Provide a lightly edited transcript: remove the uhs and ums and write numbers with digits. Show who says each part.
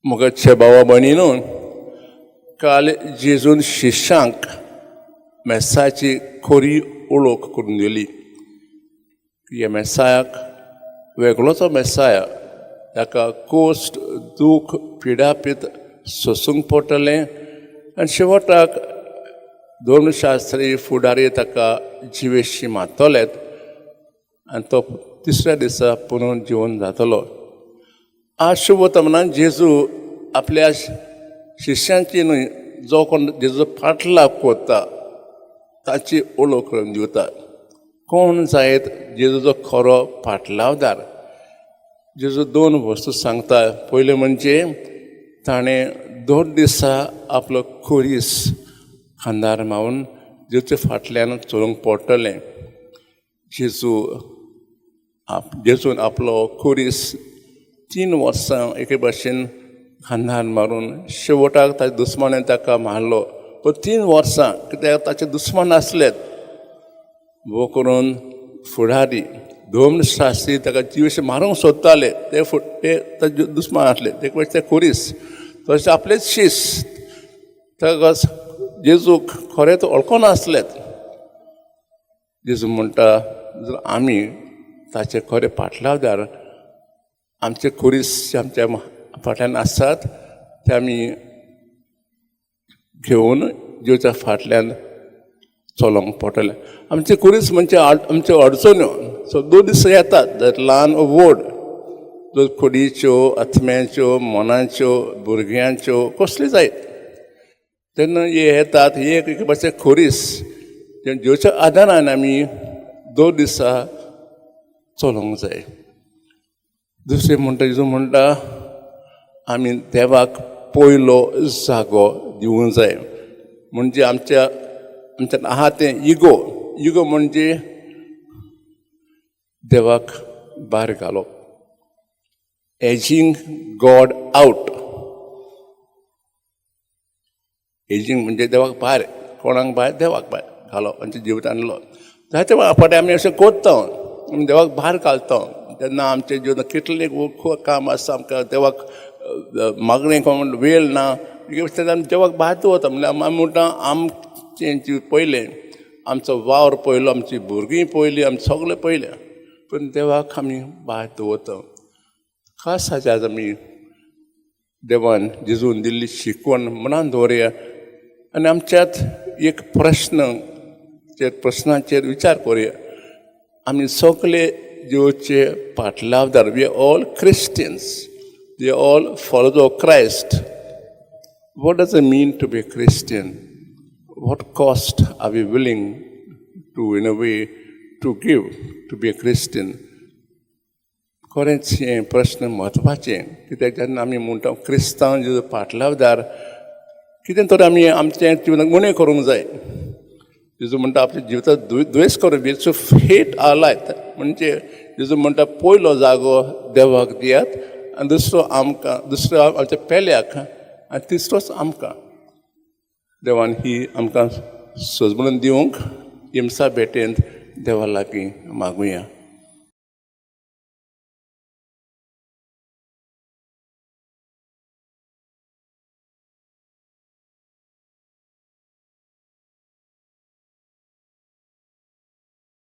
Speaker 1: मोगाचे भावा भयणीनो, काल जेजून शिश्यांक मेसाची खरी वळख करून दिली. ह्या मेसायाक वेगळोचो मेसाया, ताका कोश्ट, दूख, पिडापीत सोसूंक पडटलें आनी शेवटाक धर्मशास्त्री फुडारी ताका जिवेशी मारतलेत आनी तो तिसऱ्या दिसा पुनून जिवन जातलो. आज शुभवर्तमानान जेजू आपल्या शिश्यांची न्हय, जो कोण जेजू फाटलाव करता ताची वळख करून दिवता. कोण जायत जेजूचो खरो फाटलावदार? जेजू दोन वस्तू सांगता. पयलें म्हणजे ताणें दोन दिसा आपलो खुरीस खांदार मारून जेजूच्या फाटल्यान चलूंक पडटलें. जेजू आप जेजून आपलो खुरीस 3 वर्सां एके भाशेन खांदार मारून शेवटाक ताच्या दुस्मानान ताका मारलो. पूण 3 वर्सां कित्याक ताचे दुस्मान आसलेत, वो करून फुडारी धर्मशास्त्री ताका जिवेशे मारूंक सोदताले. ते ते ताजे दुस्मान आसले. ते ते खुरीस तशें आपलेच शीस ताका जेजूक खरें तो वळखनासलेत. जेजू म्हणटा, जर आमी ताचे खरे फाटलावदार, आमचे खुरीस आमच्या फाटल्यान आसात ते आमी घेवन जेजूच्या फाटल्यान चलोंक पडटलें. आमचे खुरीस म्हणजे आमच्यो अडचण्यो. सो दोन दीस येतात, ल्हान व्हड, जर कुडीच्यो, आत्म्याच्यो, मनाच्यो, भुरग्यांच्यो, कसल्यो जायत तेन्ना हे येतात. हे एक भाशेन खुरीस जेजूच्या आदारान आमी दोन दिसा चलोवंक जाय. दुसरें म्हणटा, जेजू म्हणटा, आमी देवाक पयलो जागो दिवंक जाय. म्हणजे आमच्यान आहा तें इगो. इगो म्हणजे देवाक भायर घालप, एजिंग गॉड आवट. एजिंग म्हणजे देवाक भायर, कोणाक भायर? देवाक भायर घालप आमच्या जिवितांतलो. जायते फावटी आमी अशें करता, आमी देवाक भायर घालता. तेन्ना आमच्या जिवितांत कितलें खूब काम आसा, आमकां देवाक मागणें करूंक वेळ ना. तेन्ना आमी देवाक भायर दवरता. म्हणल्यार आमी म्हणटा, आमचें जिवीत पयलें, आमचो वावर पयलो, आमची भुरगीं पयलीं, आमी सगळें पयलें, पूण देवाक आमी भायर दवरता. खास हाज्या आज आमी देवान जेजून दिल्ली शिकवण मनान दवरया आनी आमच्यात एक प्रश्न, ते प्रश्नाचेर विचार करुया. आमी सगळे जेजूचे पाटलावदार. We all Christians, we all follow Christ. What does it mean to be a Christian? What cost are we willing to, in a way, to give to be a Christian? खरेंच हें प्रश्न म्हत्वाचें, कित्याक जेन्ना आमी म्हणटा क्रिस्तांव, जेजू पाटलावदार, कितें तर आमी आमचें जिवनाक उणें करूंक जाय. जेजू म्हणटा, आपल्या जिवितात द्वेश करूं, we to hate our life. म्हणजे जेजू म्हणटा, पयलो जागो देवाक दियात आनी दुसरो आमकां, दुसरो आमच्या पेल्याक आनी तिसरोच आमकां. देवान ही आमकां सजमून दिवंक इमसा भेटेंत देवा लागीं मागुया.